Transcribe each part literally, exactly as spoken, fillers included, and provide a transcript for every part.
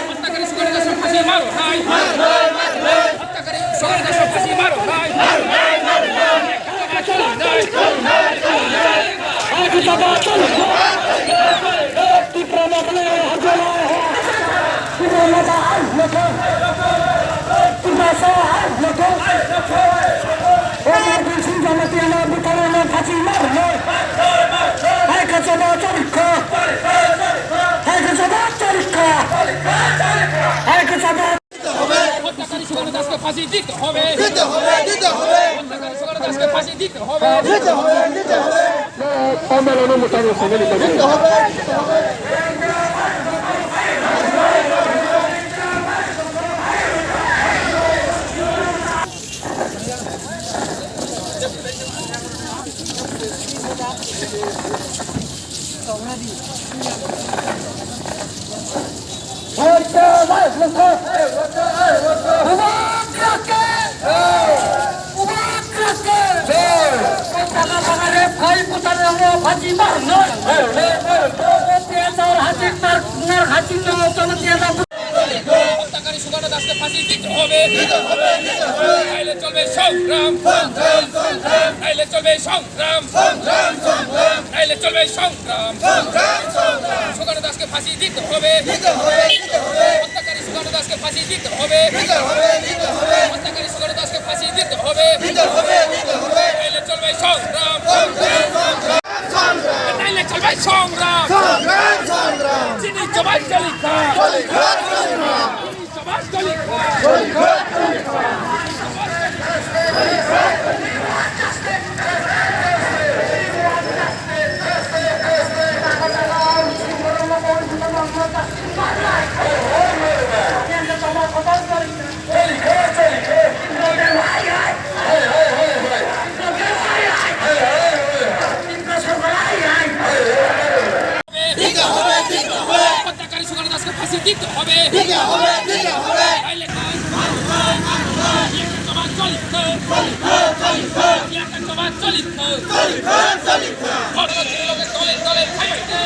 Hottakari Sugan Das-o pasi maro nai. Hottakari Sugan Das-o pasi maro nai. হত্যাকারী সুকান্ত দাসকে ফাঁসি দিতে হবে। দিতে হবে, দিতে হবে। হত্যাকারী সুকান্ত দাসকে ফাঁসি দিতে হবে। দিতে হবে, দিতে হবে। দিতে হবে, দিতে হবে। হত্যাকারী সুকান্ত দাসকে ফাঁসি দিতে হবে। নাইলে চলবে সংগ্রাম। নাইলে চলবে সংগ্রাম। নাইলে চলবে সংগ্রাম। সুকান্ত দাসকে ফাঁসি দিতে হবে। হত্যাকারী সুকান্ত দাসকে ফাঁসি দিতে হবে। হত্যাকারী সুকান্ত দাসকে ফাঁসি দিতে হবে। নাইলে চলবে সংগ্রাম। নাইলে চলবে সংগ্রাম। চিনি জবাই চলি খা। চিনি জবাই চলি খা। হত্যাকারী সুকান্ত দাসকে ফাঁসি দিতে হবে। দিতে হবে, দিতে হবে। নাইলে জবাব চলিত। জবাব চলিত। জবাব চলিত। দলে দলে খাইতে।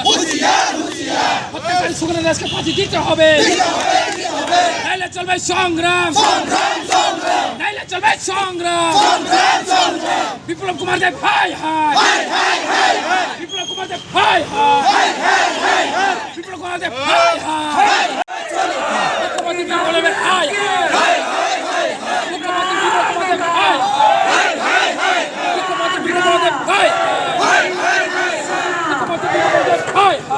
হুঁশিয়ার, হুঁশিয়ার। হত্যাকারী সুকান্ত দাসকে ফাঁসি দিতে হবে। দিতে হবে, দিতে হবে। নাইলে চলবে সংগ্রাম। সংগ্রাম, সংগ্রাম। নাইলে চলবে সংগ্রাম। সংগ্রাম, সংগ্রাম। বিপ্লব কুমার দেব হায় হায়। হায়, হায়, হায়, হায়। বিপ্লব কুমার দেব হায় হায়। হায়, হায়, হায়, হায়। বিপ্লব কুমার দেব হায় হায়। মুখ্যমন্ত্রী বিপ্লব কুমার দেব হায় হায়। মুখ্যমন্ত্রী বিপ্লব কুমার দেব হায় হায়। মুখ্যমন্ত্রী বিপ্লব কুমার দেব হায় হায়। মুখ্যমন্ত্রী বিপ্লব কুমার দেব হায় হায়।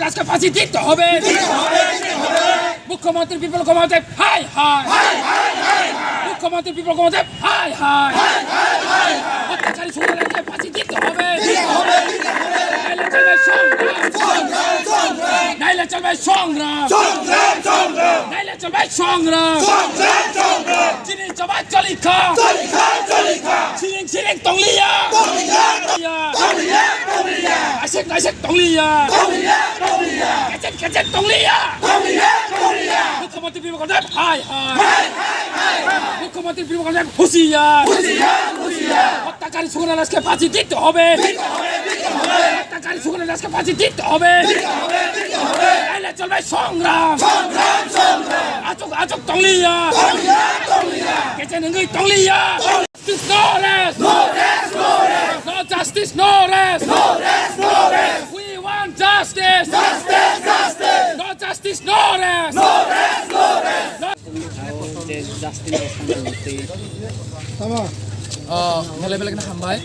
আজকে ফাঁসি দিতে হবে। মুখ্যমন্ত্রী বিপ্লব কুমার দেব হায় হায়। মুখ্যমন্ত্রী বিপ্লব কুমার দেব হায় হায়। হত্যাকারী সুকান্ত দাসকে ফাঁসি দিতে হবে। নাইলে চলবে সংগ্রাম। নাইলে চলবে সংগ্রাম। নাইলে চলবে সংগ্রাম। চিনি জবাই চলি খা। সিরিং সিরিং তংলিয়া। আইসেক আইসেক তংলিয়া। কেচেন কেচেন তংলিয়া। মুখ্যমন্ত্রী বিপ্লব কুমার দেব হায় হায়। মুখ্যমন্ত্রী বিপ্লব কুমার দেব হুঁশিয়ার। হত্যাকারী সুকান্ত দাসকে ফাঁসি দিতে হবে। হত্যাকারী সুকান্ত দাসকে ফাঁসি দিতে হবে। নাইলে চলবে সংগ্রাম। আচুক আচুক তংলিয়া। কেচেন হংগই তংলিয়া। Justice, no rest. No rest, no rest. No justice, no rest. No rest, no rest. We want justice. Justice, justice. No justice, no rest. No rest, no rest. Tamo. Oh, belai belai kheno hambai.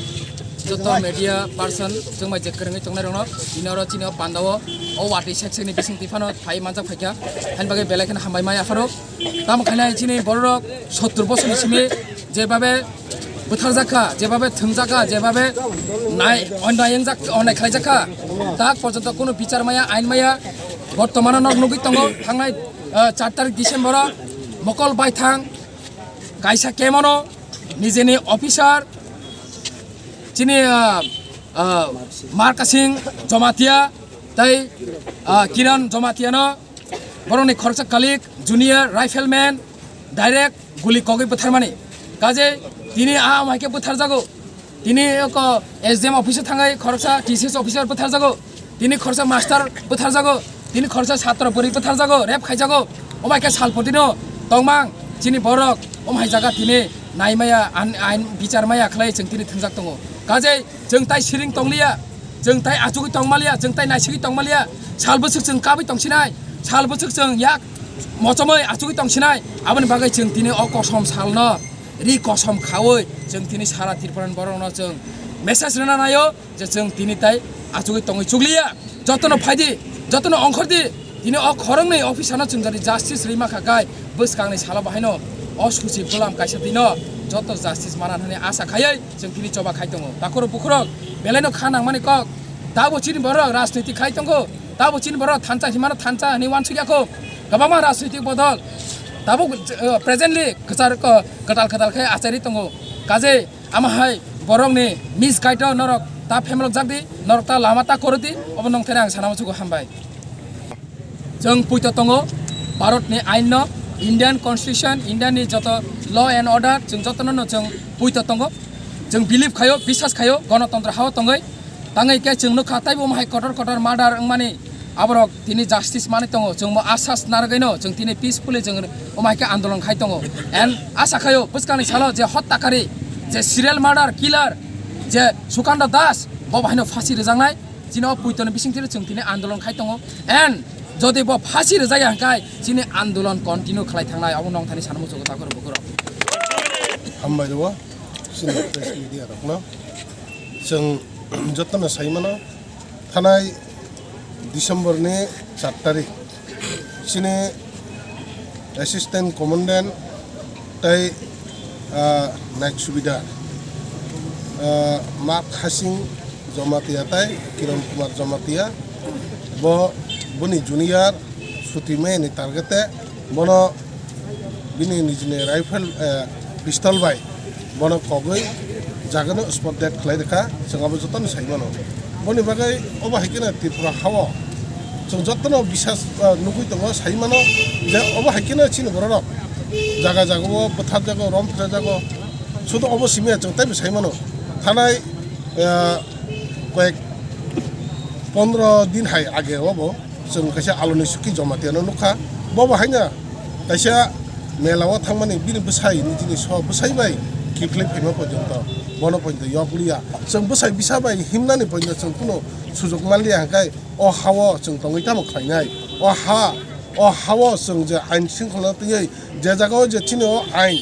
Joto media person, chwng bai je kwrwngwi tongnai rokno, bini oro chini o pandao, o watwi sek sekni bising twi phano phai manjak phaikha. Haini bagwi belai kheno hambai mai aphano. Tamo khainai chini bororok sottur bosorni simi jebabe bwtharjak kha, jebabe thwngjak kha, jebabe nai-, onai wngjak, onai khlaijak kha, tak porjonto kunu bichar maya, ain maya. Bortomano nok nugwi tongo, thangnai, ah, char tarik December-o mokol baithang kaisa kemono nijeni officer chini, ah, ah, Markasing Jomatia tei, ah, Kiran Jomatiano borokni khoroksa colleague junior rifleman direct guli kogwi bwtharmani. Kaje tini a amai khe bwtharjago. Tini oko S D M office thangwi khoroksa T C S officer bwtharjago. Tini khoroksa master bwtharjago. Tini khoroksa satro bwrwi bwtharjago, rape khaijago. Omo hai khe salpotino tongmang chini borok. Omo hai jaga tini naimaya, an-, ain bichar maya khlai chwng tini thwngjak tongo. Kaje chwng tai siring tongliya, chwng tai achugwi tongmaliya, chwng tai naisigwi tongmaliya. Sal bwswk chwng kabwi tongsinai, sal bwswk chwng yak mochomwi achugwi tongsinai. Aboni bagwi chwng tini o kosom salno ri kosom khaui chwng tini sara Tripura ni borok no chwng message rwna naio je chwng tini tai achugwi tongwi chukliya. Jotono phaidi, jotono ongkhordi, tini o khoroknwi officer no chwng jani justice rwima kha kai bwskangni salo bahaino o suchi bwlam kaisa tino joto justice mana hwnwi asa khaiwi chwng tini choba khai tongo. Takhurok bukhurok belai no kha nangmani kok, tabo chini borok rajniti khai tongo. Tabo chini borok thansa himano thansa hwnwi uansukya kho. Kwbangma rajnitik bodol tabuk, eh, presently kwchar, ko-, kwtal kwtal khe achari tongo. Kaje ama hai borokni misguide o norok ta phemelok jak di, norok ta lama ta koro di, obo nong thani ang sana muchugo hambai. Chwng puito tongo Bharatni ainno, Indian Constitution, Indiani joto law and order, chwng jotono no chwng puito tongo. Chwng believe khaio, biswas khaio, gonotontro hao tongwi. Tangwi khe chwng nukha, taibo omo hai kotor kotor murder wngmani, aborok tini justice manwi tongo. Chwng bo asas narwgwino chwng tini peacefully chwng omo hai khe andolon khai tongo. And asa khaio bwskangni salo je hottakari, je serial murder killer, je Sukanta Das, bo bahaino phasi rwjaknai. Chini o puitoni bisingtwi chwng tini andolon khai tongo. And jodi bo phasi rwjakya hwnkhe chini andolon continue khlai thangnai, obo nong thani sana muchugo takhurok bukhurok. Hambai rwo chini press media rokno. Chwng jotono sai mano, thanai December ni char tarik chini Assistant Commandant tei, ah, Night Subedar, ah, Mak Hasing Jamatia tei Kiran Kumar Jamatia, bo boni junior suti maya ni target e bono bini nijini rifle, eh, pistol bai bono kogwi jagano spot dead khlai rwkha, chwng abo jotono sai mano. Boni bagwi obo hai kheno Tripura hao chwng jotono bisas, eh, nugwi tongo, sai mano je obo hai kheno chini bororok jaga jagao bwtharjago, rom phujajago. Sudu obo simi ya chwng teibo sai mano. Thanai, eh, koyek pondro din hai age obo. Chwng kaisa aloni suki Jamatia no nukha. Bobo haino kaisa mela o thangmani bini bwsai nijini so bwsai bai kiphilwi phaima porjonto bono porjonto yok liya. Chwng bwsai bisa bai himnani porjonto chwng kunu sujok manliya, hwnkhe o ha o chwng tongwi tamo khlainai? O ha, o ha o chwng je ain shringkhola twiwi je jaga o je chini o ain,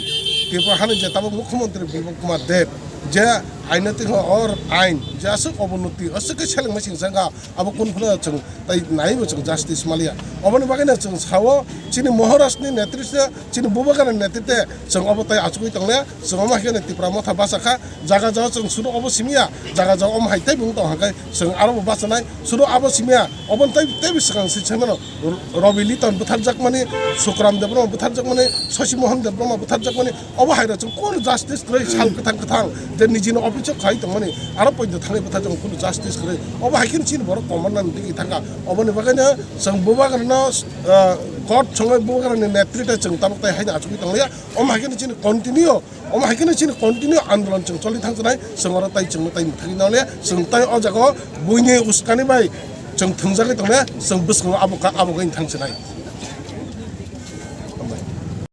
Tripura hani je tabuk Mukhyamantri Biplab Kumar Deb je ain no twiho, o ain je aswk obonoti, aswk khe selengmai sing janga, abo kunu phano chwng tai naibo chwng justice maliya. Oboni bagwino chwng sao, chini Maharashtrani netritwe, chini Bubagrani netritwe chwng obo tai achugwi tongliya. Chwng omo hai kheno Tipra Motha bachakha, jaga jagao chwng sudu obo simiya, jaga jagao omo hai teibo wng tong hwnkhe chwng arobo bachanai, sudu abo simiya, oboni tei teibo swkang se saimano, Robi Liton bwtharjakmani, Sukram Debbarma bwtharjakmani, Shashi Mohan Debbarma bwtharjakmani, obo hai rok chwng kunu justice kwrwi sal kwthang kwthang je nijini office o khai tongmani, aro poito thangwi bwtharjakmani kunu justice kwrwi. Obo hai kheno chini borok komornani digwi thangkha. Oboni bagwino chwng Bubagrano, ah, court songwi Bubagrani netritwe chwng tabuk tai haino achugwi tongliya. Omo hai kheno chini continue, omo hai kheno chini continue andolon chwng choli thangchanai, chwng oro tai chwngno tai mwthangwi naliya, chwng tai o jagao buini uskani bai chwng thwngjagwi tongliya, chwng bwskango abo ka-, abo gani thangchanai.